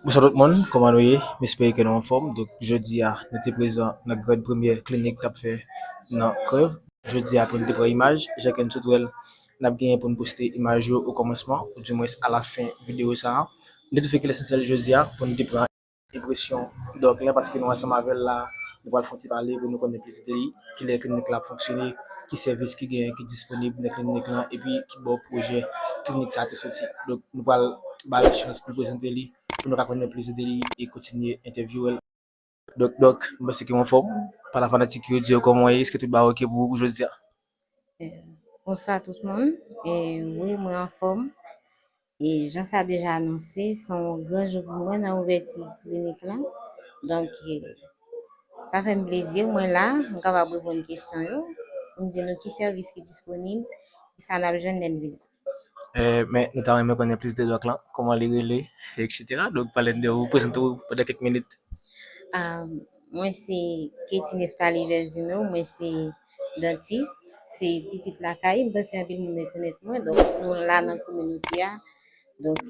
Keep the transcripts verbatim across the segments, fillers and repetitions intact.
Bonswa tout moun, kòman nou ye? M espere ke nou anfòm. Donk, jodi a, nou te prezan nan gran premyè klinik k t ap fè nan Krèv. Jodi a, pou nou te pran imaj, jan ke n sot wè l, n ap genyen pou n poste imaj yo o kòmansman, oudimwens alafen videyo sa a. Nou te fè ki lesansyèl jodi a, pou nou te pran enpresyon dòk la, paske nou ansanm avè l la, nou pral fè yon ti pale pou nou konnen plis de li, kilè klinik la ap fonksyone, ki sèvis ki genyen, ki disponib nan klinik lan, epi ki bò pwojè klinik sa a te soti. Donk, nou pral ba l chans pou l prezante li, pou nou ka konnen plis de li e kontinye entèvyouwe l. Donk, Dòk, m panse ke w anfòm. Pale a fanatik yo, di yo kòman w ye, èske tout bagay oke pou ou pou jodi a? Bonswa tout moun. E, wi, mwen anfòm. E jan sa deja anonse, se yon gran jou pou mwen nan ouvèti klinik lan. Donk, e, sa fè m plezi, mwen la, m kapab reponn kesyon yo, pou m di nou ki sèvis ki disponib, ki sa n ap jwenn lè n vini. Men nou ta renmen konnen plis de dòk lan, kòman li rele, etsetera. Donk, pale n de ou, prezante w pandan kèk minit. Mwen se Katie Nephtalie Vezino, mwen se dantis, se pitit lakay, m panse anpil moun rekonèt mwen, donk nou la nan kominote a, donk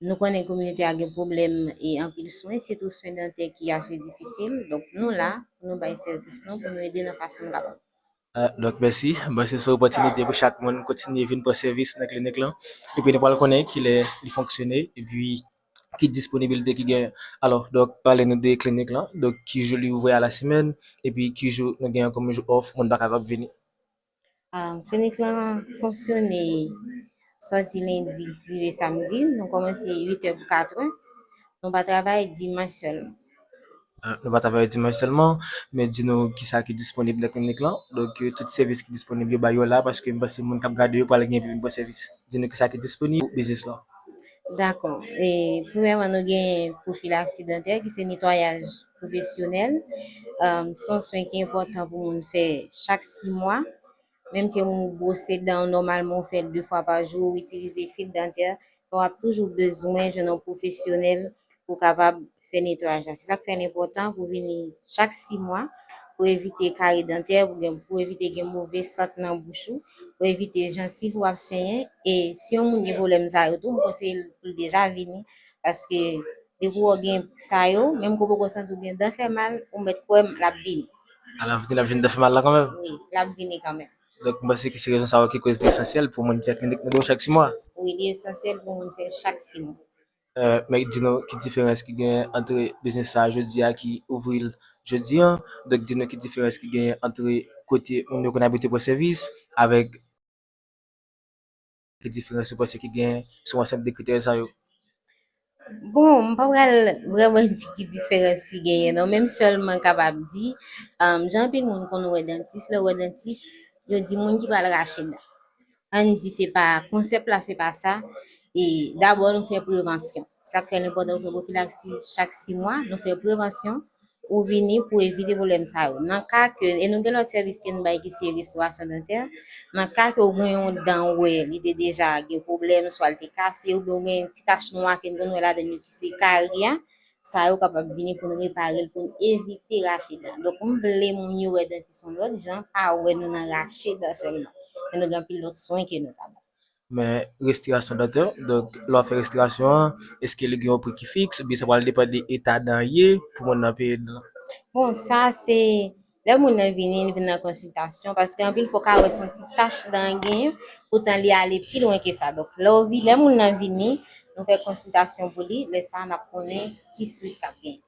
nou konnen kominote a gen pwoblèm e anpil swen, sitou swen dantè ki ase difisil, donk nou la pou nou bay sèvis nou, pou nou ede nan fason nou kapab. Donk, mèsi. Bon, se yon opòtinite pou chak moun kontinye vin pran sèvis nan klinik lan. Epi nou pral konnen kilè li fonksyone, epi ki disponibilite ki genyen. Alò, donk, pale nou de klinik lan. Donk, ki jou li ouvri a la semèn, epi ki jou nou genyen kòm jou off, moun pa kapab vini. Klinik lan fonksyone sòti lendi rive samdi. Nou kòmanse uit è pou kat è. Nou pa travay dimanch sèlman. Nou pa travay dimanch sèlman, men di nou kisa ki disponib nan klinik lan. Donk, tout sèvis ki disponib yo bay yo la, paske m panse moun k ap gade yo pral gen pou vin pran sèvis. Di nou kisa ki disponib pou biznis lan. Dakò. E, premyèman, nou gen pwofilaksi dantè, ki se netwayaj pwofesyonèl. Se yon swen ki enpòtan pou moun fè chak sis mwa. Menm ke moun bwose dan w nòmalman, ou fè l de fwa pa jou, ou itilize fil dantè, men w ap toujou bezwen jwenn yon pwofesyonèl pou w kapab fè netwayaj la. Se sa k fè l enpòtan pou w vini chak sis mwa, pou w evite kari dantè, pou w evite gen move sant nan bouch ou, pou w evite jansiv ou ap senyen. E si yon moun gen pwoblèm sa yo tou, m konseye l pou l deja vini, paske depi w gen sa yo, menm ke w poko santi w gen dan fè mal, ou mèt kwè m, l ap vini. L ap vini, l ap jwenn dan fè mal la kanmenm? Wi, l ap vini kanmenm. Donk, m panse ke se rezon sa yo ki koz li esansyèl pou moun fè klinik nan do chak sis mwa. Wi, li esansyèl pou moun fè chak sis mwa. Men di nou ki diferans ki gen ant biznis sa a jodi a ki ouvri l jodi a. Donk, di nou ki diferans ki gen ant kote moun yo konn abite pran sèvis avèk ki diferans ou panse ki gen sou ansanm de kritè sa yo? Bon, m pa pral vrèman di ki diferans ki genyen non, men m sèlman kapab di, jan anpil moun konn wè dantis, lè w wè dantis, yo di moun ki pral rache dan. Ann di se pa, konsèp la se pa sa. E dabò nou fè prevansyon. Sa k fè l enpòtan pou fè pwofilaksi chak sis mwa, nou fè prevansyon. Ou vini pou evite pwoblèm sa yo. Nan ka ke, e nou gen lòt sèvis ke n bay ki se restorasyon dantè, nan ka ke w gen yon dan ou wè li te deja gen pwoblèm, swa l te kase, oubyen w gen ti tach nwa ke n konn wè ladan l yo ki se kari a, sa yo kapab vini pou n repare l, pou n evite rache dan. Donk, m vle moun yo wè dantis yon lòt jan, pa wè nou nan rache dan sèlman. Men nou gen anpil lòt swen ke nou ka bay. Men restorasyon dantè, donk lè w ap fè restorasyon an, èske li gen yon pri ki fiks oubyen sa pral depann de eta dan ye pou moun nan peye dan? Bon, sa se lè moun nan vini, li vin nan konsiltasyon, paske anpil fwa w ka wè se yon ti tach dan genyen, poutan li ale pi lwen ke sa. Donk, lè w vi, lè moun nan vini, nou fè konsiltasyon pou li, lè sa a n ap konnen ki swit k ap genyen.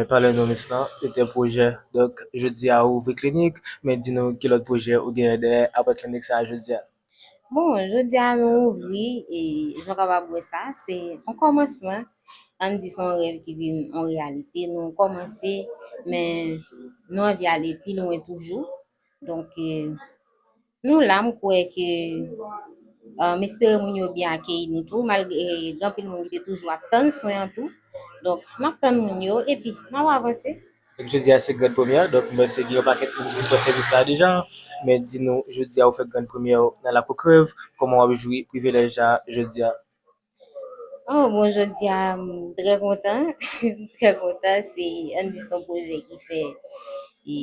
Pale nou, Miss lan, de tè pwojè. Donk, jodi a ou ouvri klinik, men di nou ki lòt pwojè ou genyen dèyè apre klinik sa a jodi a? Bon, jodi a nou ouvri, e jan w kapab wè sa, se yon kòmansman. Ann di se yon rèv ki vin yon reyalite. Nou kòmanse, men nou anvi ale pi lwen toujou. Donk, e, nou la, m kwè ke, e, m espere moun yo byen akeyi nou tou, malgre gen anpil moun ki te toujou ap tann swen an tou. Donk, n ap tann moun yo, epi n ap avanse. Donk, jodi a se gran premyè, donk m panse gen yon pakèt moun ki pran sèvis la deja, men di nou, jodi a ou fè gran premyè w nan Lakou Krèv, kòman w ap jwi privilèj sa a jodi a? Oh, bon, jodi a, m trè kontan, m trè kontan, se, ann di se yon pwojè ki fè, e,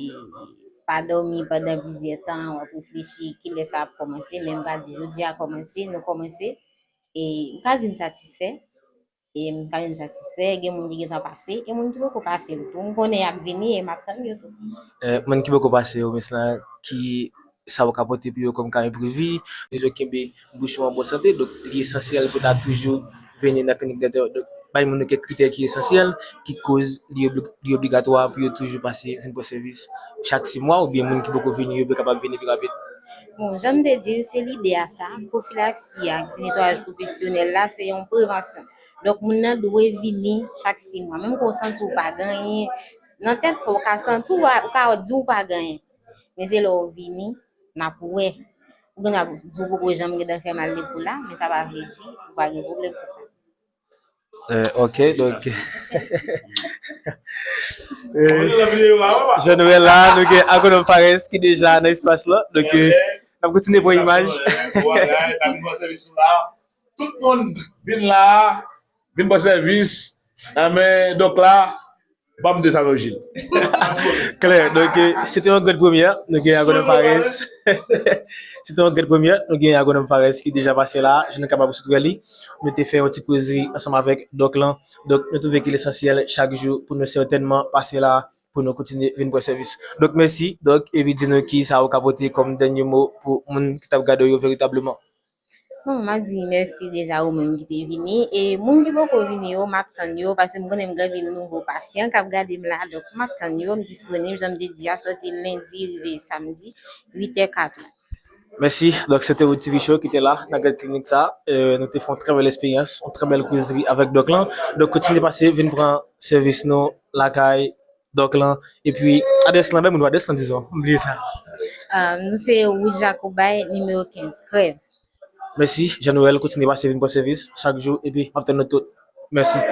pa dòmi pandan plizyè tan, w ap reflechi kilè sa ap kòmanse, men m ka di jodi a kòmanse, nou kòmanse, e m ka di m satisfè. E m ka jwenn satisfè, gen moun ki gentan pase, e moun ki poko pase yo tou. M konnen y ap vini e m ap tann yo tou. Eh, moun ki poko pase yo, men sila ki sa ou ka pote pou yo kòm ka enprevi, toujou kenbe bouch ou an bòn sante, donk li esansyèl pou ta toujou vini nan klinik dantè. Donk, bay moun yo kèk kritè ki esansyèl, ki koz li obli- li obligatwa pou yo toujou pase vin pran sèvis chak sis mwa, oubyen moun ki poko vini yo, yo kapab vini pi rapid. Bon, jan m te di l, se lide a sa, pwofilaksi a, se netwayaj pwofesyonèl la, se yon prevansyon. Donk, moun nan dwe vini chak sis mwa. Menm ke w santi w pa gen anyen nan tèt pa w, ou ka santi w pa, ou ka di w pa gen anyen. Men se lè w vini, n ap wè. Ou gen dwa di w poko janm gentan fè mal depi w la, men sa pa vle di ou pa gen pwoblèm pou sa. Eh, ok, donk eh, jan nou wè la, nou gen Agwonòm Fares ki deja nan espas la. Donk eh, n ap kontinye pran imaj. Tout moun vin la, vin pran sèvis nan men dòk la, ban m de sa nan jil. Klè, donk eh, se te yon gran premyè, nou gen Agwonòm Fares. Se te yon gran premyè, nou gen Agwonòm Fares ki deja pase la, jan nou kapab sot wè li. Nou te fè yon ti kozri ansanm avèk dòk lan. Donk, nou twouve ki l esansyèl chak jou pou nou sètènman pase la, pou nou kontinye vin pran sèvis. Donk, mèsi, dòk, epi di nou ki sa ou ka pote kòm dènye mo pou moun ki t ap gade w yo veritableman. Bon, m ap di mèsi deja ou menm ki te vini. E moun ki poko vini yo, m ap tann yo, paske m konnen m gen anpil nouvo pasyan k ap gade m la. Donk, m ap tann yo, m disponib, jan m te di a, soti lendi rive samdi, uit è, kat è. Mèsi. Donk, se te Wood T V Show ki te la nan Grand Clinic sa. Eh, nou te fè yon trè bèl eksperyans, yon trè bèl kozri avèk dòk lan. Donk, kontinye pase, vin pran sèvis nou lakay dòk lan. Epi, adrès lan, bèl moun, adrès lan, dizon. M bliye sa. Ah, nou se Wood Jacobay, nimewo kenz, Krèv. Mèsi, Jean Noël, kontinye pase, vin pran sèvis chak jou. Epi, m ap tann nou tout. Mèsi.